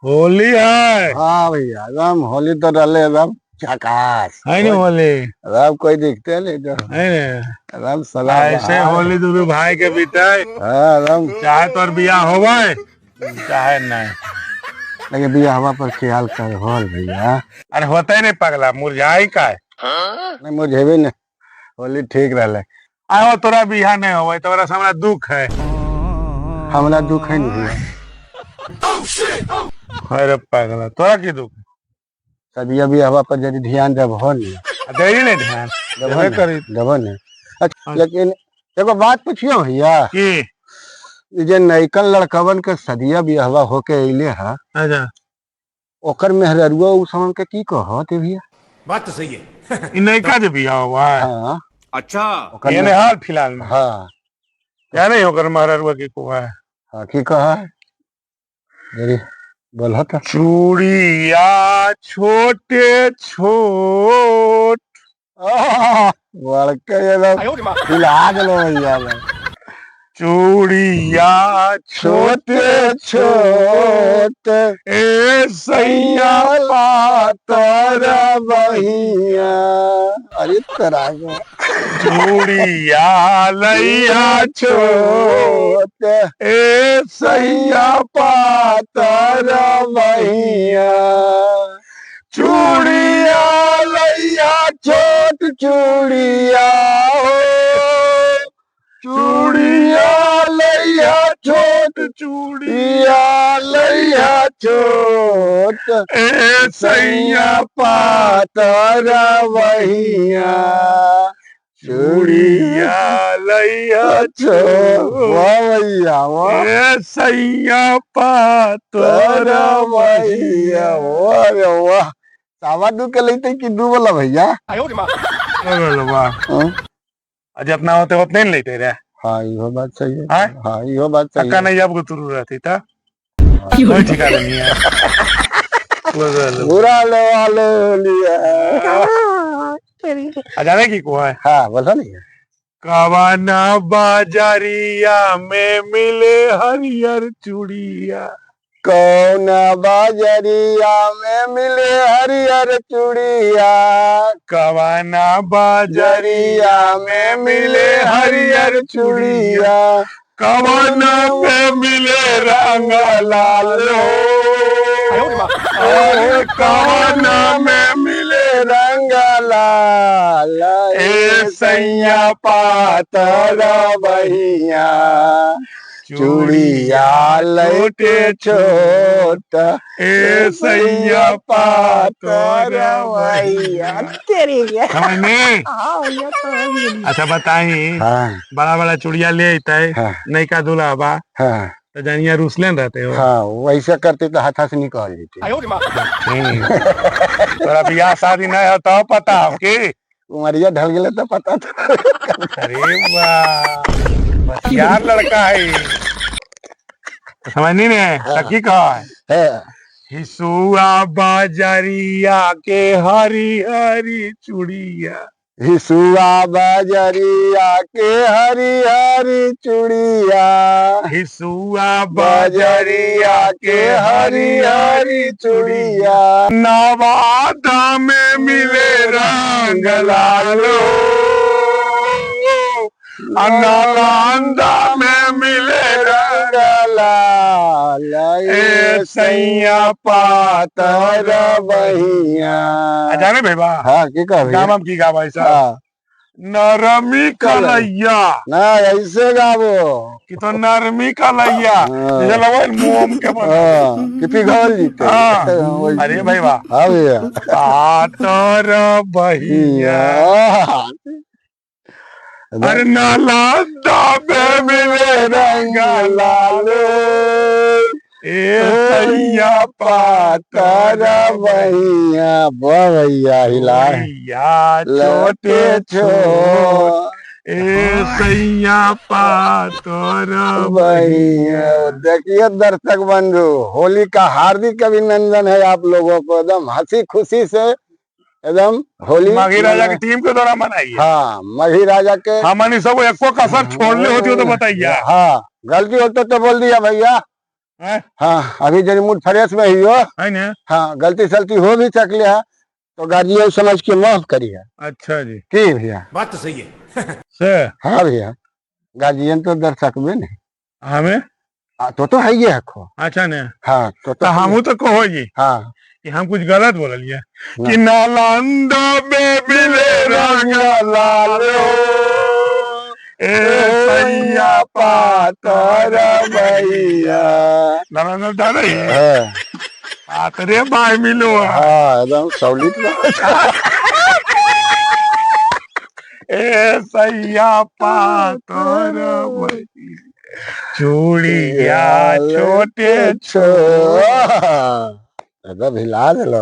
होली है। हाँ भैया, एकदम होली तो डले एकदम झकास है नहीं होली? एकदम कोई दिखते नहीं तो। है नहीं? एकदम सदा ऐसे बहार। होली दोनों भाई के बीते। हाँ एकदम। चाहे तोर बियाह होवे चाहे नहीं, लेकिन बियाहवा पर ख्याल कर होल भैया। अरे होते नहीं पगला, मुरझाई का है। नहीं मुझे भी नहीं, होली ठीक रहले। आयो तोरा बियाह नहीं होवे तोरा से हमरा दुख है। हमरा दुख है नहीं भैया। अरे पगला, तोरा की दुख? सदिया बियाहवा पर यदि ध्यान देब हो नहीं। देरी नहीं ध्यान देबो देबे ने, करी। देबो ने। अच्छा, लेकिन एगो बात पूछियो भैया। की? ई जे नैकन लड़कवन के सदिया बियाहवा होके अइले हा, अच्छा, ओकर मेहररुआ उ समन के की कहत भैया? बात तो सही है। ई नैका जे बियाह हुआ है। हाँ। अच्छा। ओकर ये हाल फिलहाल में। हाँ। या नहीं ओकर मेहररुआ की को है। हाँ, की कह जरी बोलह तो। चूड़िया छोटे छोट। बड़के एकदम हिला गेलो भैया। चूड़िया छोटे छोटे छोट ए सैया पातर बहिया। अरे तोरा के। चूड़िया लैया छोट छोट ए सैया पातर बहिया। चूड़िया लैया छोट चूड़िया हो, चूड़िया लैया छोट चूड़िया चूड़िया लैया छोट ए सैया पातर बहिया। चूड़िया लैया छोट। छोट वाह भैया वाह। ए सैया पातर तोरा भैया वाह रे वाह। 2.25 के लेते कि 2 वाला भैया? वाह। हाँ? आ जितना होते उतने नहीं लेते रे। हाँ, इहो बात सही है। हाँ? हाँ, इहो बात सही पक्का है। नहीं जब तुरु रहती था कोई ठिकाना नहीं है। बुरा ले वाले लिया। आ जाने की को है। हाँ बोलो नहीं। कवाना बाजारिया में मिले हरियर चूड़िया। कौन बाजरिया में मिले हरियर चूड़िया? कवाना बाजरिया में मिले हरियर चूड़िया। कवाना में मिले रंग लाल हो। अरे कवाना में मिले रंग लाल ए सैया पातर बहिया। चूड़िया लौटे छोट ए सैया पातर बहिया। तेरी के। समझने? हाँ भैया समझ गेली। अच्छा बताई, हाँ। बड़ा बड़ा चूड़िया ले अइते हाँ। नैका दूल्हा बा। हाँ। तो जानिया रुसले न रहते हो। हाँ, वैसे करते तो हाथा से निकल जेते। तोरा बियाह शादी नहीं हो तो पता हो की उमरिया ढल गेले तो पता तो। अरे वाह, होशियार लड़का है। समझनी ने? हाँ। तो की कहा है? है। हिसुआ बाजरिया के हरी हरी चूड़िया। हिसुआ बाजरिया के हरी हरी चूड़िया। हिसुआ बाजरिया के हरी हरी चूड़िया। चूड़िया। नवादा में मिले रंग लालो, नालंदा में मिले रंग रंग लाल ए सैया पातर बहिया। जाने भाई बा। हाँ की कह भैया? गावम की गावा ऐसा? हाँ। नरमी कलैया। ना ऐसे गावो कि तो नरमी कलैया हाँ। जैसे लगो मोम के बना। हाँ, कि पिघल जीते। हाँ। वैसे। अरे भाई वाह। हाँ भैया। पातर बहिया। हाँ। अरे नालंदा में मिले रंग लाल ए सैया पातर पातर बहिया। वाह भैया हिला बहिया छोटे छोट ए सैया पातर बहिया। देखिए दर्शक बंधु, होली का हार्दिक अभिनंदन है आप लोगों को। एकदम हंसी खुशी से एकदम होली मघी राजा की टीम के द्वारा मनाई है। हाँ, मघी राजा के। हमनी सब एको कसर छोड़ले होती हो तो बताइए। हाँ, गलती होते तो बोल दिया भैया। हैं? हाँ, अभी जरी मूड फ्रेश में ही हो। है ने? हाँ, गलती सलती हो भी सकले है तो गार्जियन समझ के माफ करिए। अच्छा जी। की भैया? बात तो सही है। से। हाँ भैया, गार्जियन तो दर्शक में नहीं। हमें तो है ये हको। अच्छा ने। हाँ, तो तो हमू तो कहो जी कि हम कुछ गलत बोलिए ना। कि नालंदा में मिले रंग लाल हो, ए सैया पातर भैया। नालंदा दादा ही हाँ। पातरे भाई मिलो। हाँ, एकदम सॉलिड। ए सैया पातर भैया, चूड़िया छोटे एकदम हिला दिलो।